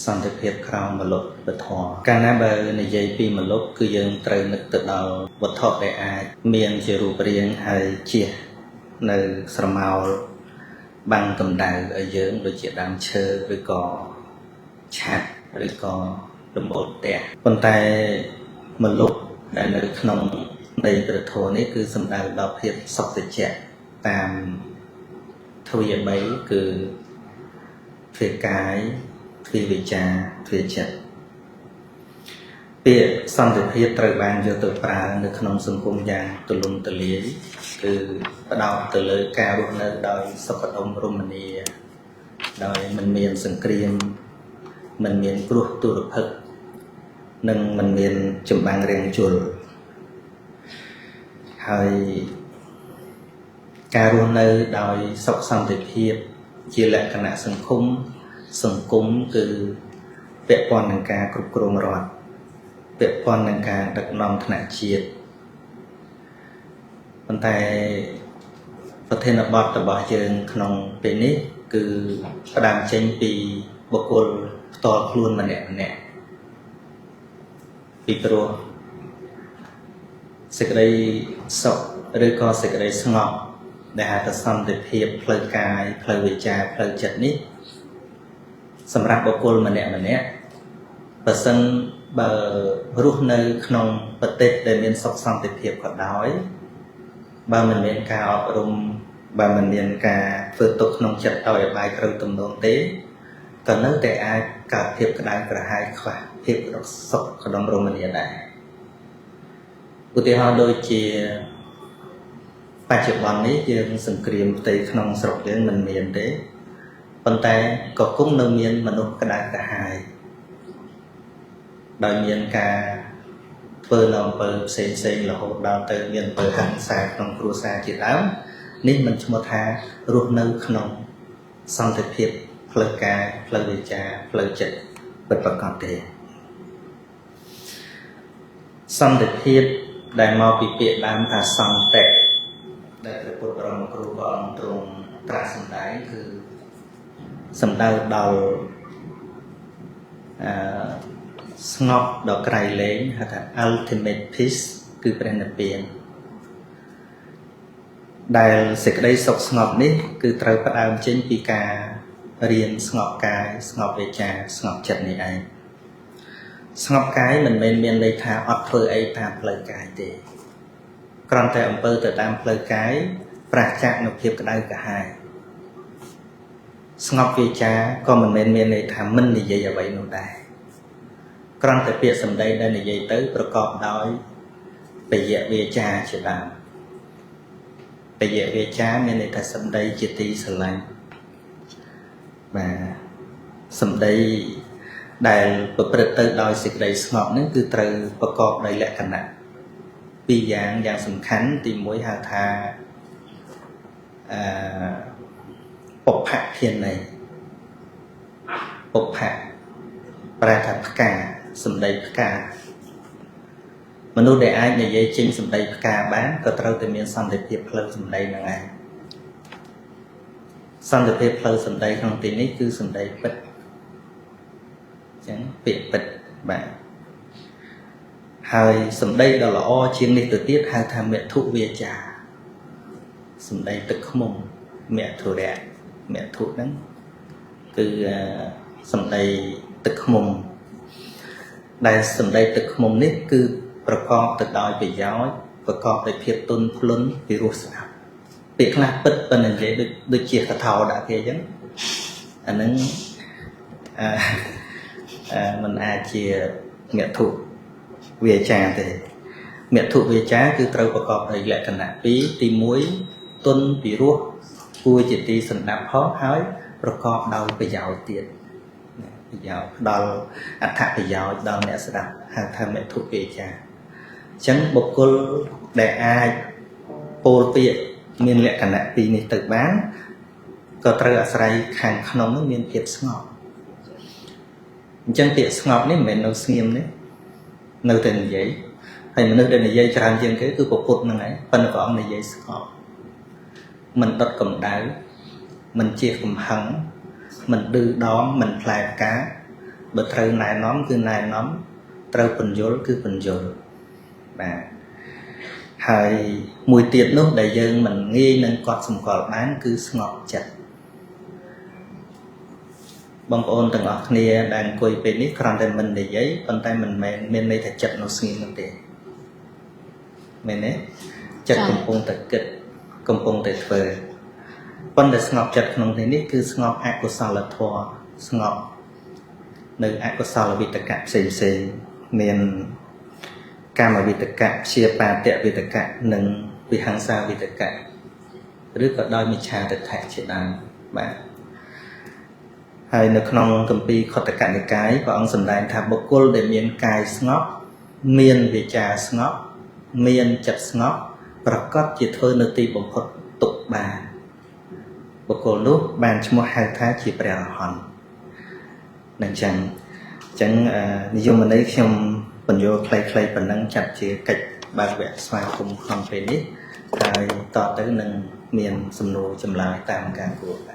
សន្តិភាពក្រោមម្លប់ពធកាលណាបើនិយាយពីម្លប់គឺយើងត្រូវនឹកទៅដល់វត្ថុដែលអាចមានជារូបរាងហើយជះនៅស្រមោលបាំងកម្ដៅឲ្យយើងដូចជាដើមឈើឬក៏ឆ័ត្រឬក៏ដំបូលផ្ទះប៉ុន្តែម្លប់ដែលនៅក្នុងនៃព្រះធម៌នេះគឺសំដៅដល់ភាពសុខត្រជាក់តាមទ្វា3គឺទ្វាកាយទ្វាវិចារទ្វាចិត្តពាក្យសន្តិភាពត្រូវបានយកទៅប្រើនៅក្នុងសង្គមយ៉ាងទូលំទូលាយគឺផ្ដោតទៅលើការរស់នៅដោយសុខដុមរមនាដោយមិនមានសង្គ្រាមមិនមានគ្រោះទុរភិក្សនិងមិនមានចម្បាំងរាំងជលហើយការរស់នៅដោយសុខសន្តិភាពជាលក្ខណៈសង្គមសង្គមគឺពាក់ព័ន្ធនឹងការគ្រប់គ្រងរដ្ឋពាក់ព័ន្ធនឹងការដឹកនាំថ្នាក់ជាតិប៉ុន្តែប្រធានបទរបស់យើងក្នុងពេលនេះគឺផ្ដើមចេញពីបុគ្គលផ្ទាល់ខ្លួនម្នាក់ម្នាក់ពីព្រោះសេចក្តីសុខឬក៏សេចក្តីស្ងប់ដែលហៅថាសន្តិភាពផ្លូវកាយផ្លូវវិចារផ្លូវចិត្តនេះសម្រាប់បុគ្គលម្នាក់ម្នាក់បើសិនបើរស់នៅក្នុងប្រទេសដែលមានសុខសន្តិភាពក៏ដោយបើមិនមានការអប់រំបើមិនមានការធ្វើទុកក្នុងចិត្តដោយអបាយត្រូវទំនងទេក៏នៅតែអាចកើតភាពក្តៅក្រហាយខ្វះភាពសុខក្នុងរមនាដែរឧទាហរណ៍ដូចជាបច្ចុប្បន្ននេះយើងសង្គ្រាមផ្ទៃក្នុងស្រុកយើងមិនមានទេប៉ុន្តែក៏គង់នៅមានមនុស្សក្តៅក្រហាយដោយមានការធ្វើនៅអំពើផ្សេងផ្សេងរហូតដល់ទៅមានអំពើហិង្សាក្នុងគ្រួសារជាដើមនេះមិនឈ្មោះថារស់នៅក្នុងសន្តិភាពផ្លូវកាយផ្លូវវិចារផ្លូវចិត្តពិតប្រាកដទេសន្តិភាពដែលមកពីពាក្យដើមថាសន្តិដែលព្រះពុទ្ធបរមគ្រូព្រះអង្គទ្រង់ត្រាស់សម្ដែងគឺសំដៅដល់អឺស្ងប់ដល់ក្រៃលែងហៅថា ultimate peace គឺព្រះនិព្វានដែលសេចក្តីសុខស្ងប់នេះគឺត្រូវផ្ដើមចេញពីការរៀនស្ងប់កាយស្ងប់វាចាស្ងប់ចិត្តនេះឯងស្ងប់កាយមិនមែនមានន័យថាអត់ធ្វើអីតាមផ្លូវកាយទេគ្រាន់តែអំពើទៅតាមផ្លូវកាយប្រាសចាកនូវភាពក្តៅក្រហាយស្ងប់វាចាក៏មិនមែនមានន័យថាមិននិយាយអ្វីនោះដែរគ្រាន់តែពាក្យសម្ដីដែលនិយាយទៅប្រកបដោយបយវាចាជាដើមបយវាចាមានន័យថាសម្ដីជាទីស្រឡាញ់បាទសម្ដីដែលប្រព្រឹត្តទៅដោយសេចក្តីស្ងប់នឹងគឺត្រូវប្រកបដោយលក្ខណៈពីរយ៉ាងយ៉ាងសំខាន់ទី1ហៅថាអឺបុព្វភាន័យបុព្វប្រែថាផ្កាសម្ដីផ្កាមនុស្សដែលអាចនិយាយចេញសម្ដីផ្កាបានក៏ត្រូវតែមានសន្តិភាពផ្លូវសម្ដីនឹងឯងសន្តិភាពផ្លូវសម្ដីក្នុងទីនេះគឺសម្ដីពិតអញ្ចឹងពាក្យពិតបាទហើយសម្ដីដ៏ល្អជាងនេះទៅទៀតហៅថាមធុវាចាសម្ដីទឹកឃ្មុំមធុរៈមធុហ្នឹងគឺសម្ដីទឹកឃ្មុំដែលសម្ដីទឹកឃ្មុំនេះគឺប្រកបទៅដោយប្រយោជន៍ប្រកបដោយភាពទន់ភ្លន់ពីរោះស្ដាប់ពាក្យខ្លះពិតប៉ុន្តែនិយាយដូចជាកថោដាក់គេអញ្ចឹងអាហ្នឹងអឺมันអាចជាមធុវាចាទេមធុវាចាគឺត្រូវប្រកបដោយលក្ខណៈពីរទី1ទន់ពីរោះគួរជាទីសម្ដាប់ផងហើយប្រកបដោយប្រយោជន៍ទៀតប្រយោជន៍ផ្ដល់អត្ថប្រយោជន៍ដល់អ្នកស្ដាប់ហៅថាមធុវាចាអញ្ចឹងបុគ្គលដែលអាចពោលពាក្យមានលក្ខណៈពីរនេះទៅបានក៏ត្រូវអាស្រ័យខាងក្នុងនឹងមានភាពស្ងប់អញ្ចឹងពាក្យស្ងប់នេះមិនមែននៅស្ងៀមទេនៅតែនិយាយហើយមនុស្សដែលនិយាយច្រើនជាងគេគឺពុទ្ធហ្នឹងឯងប៉ុន្តែព្រះអង្គនិយាយស្ងប់មិនដុតកម្ដៅមិនជាកំហឹងមិនឌឺដងមិនផ្លែផ្កា បើត្រូវណែនាំគឺណែនាំត្រូវពន្យល់គឺពន្យល់បាទហើយមួយទៀតនោះដែលយើងមិនងាយនឹងកត់សម្គាល់បានគឺស្ងប់ចិត្តបងប្អូនទាំងអស់គ្នាដែលអង្គុយពេលនេះគ្រាន់តែមិននិយាយប៉ុន្តែមិនមែនមានន័យថាចិត្តនៅស្ងៀមនោះទេមែនទេចិត្តកំពុងតែគិតកំពុងតែធ្វើប៉ុន្តែស្ងប់ចិត្តក្នុងទីនេះគឺស្ងប់អកុសលធម៌ស្ងប់នៅអកុសលវិតកៈផ្សេងផ្សេងមានកាមវិតកៈព្យាបាទវិតកៈនិងវិហង្សាវិតកៈឬក៏ដោយមិច្ឆាទិដ្ឋិជាដើមបាទហើយនៅក្នុងគម្ពីរខុទ្ទកនិកាយព្រះអង្គសម្ដែងថាបុគ្គលដែលមានកាយស្ងប់មានវាចាស្ងប់មានចិត្តស្ងប់ប្រកបជាធ្វើនៅទីបំផុតទុកបានបុគ្គលនោះបានឈ្មោះហៅថាជាព្រះអរហន្តនឹងចឹងចឹងនិយមន័យខ្ញុំបញ្យល់ខ្លីៗប៉ុណ្ណឹងចាត់ជាកិច្ចបើកវគ្គស្វាគមន៍ក្នុងពេលនេះហើយតទៅនឹងមានសំណួរចម្លើយតាមការគួរបាទ។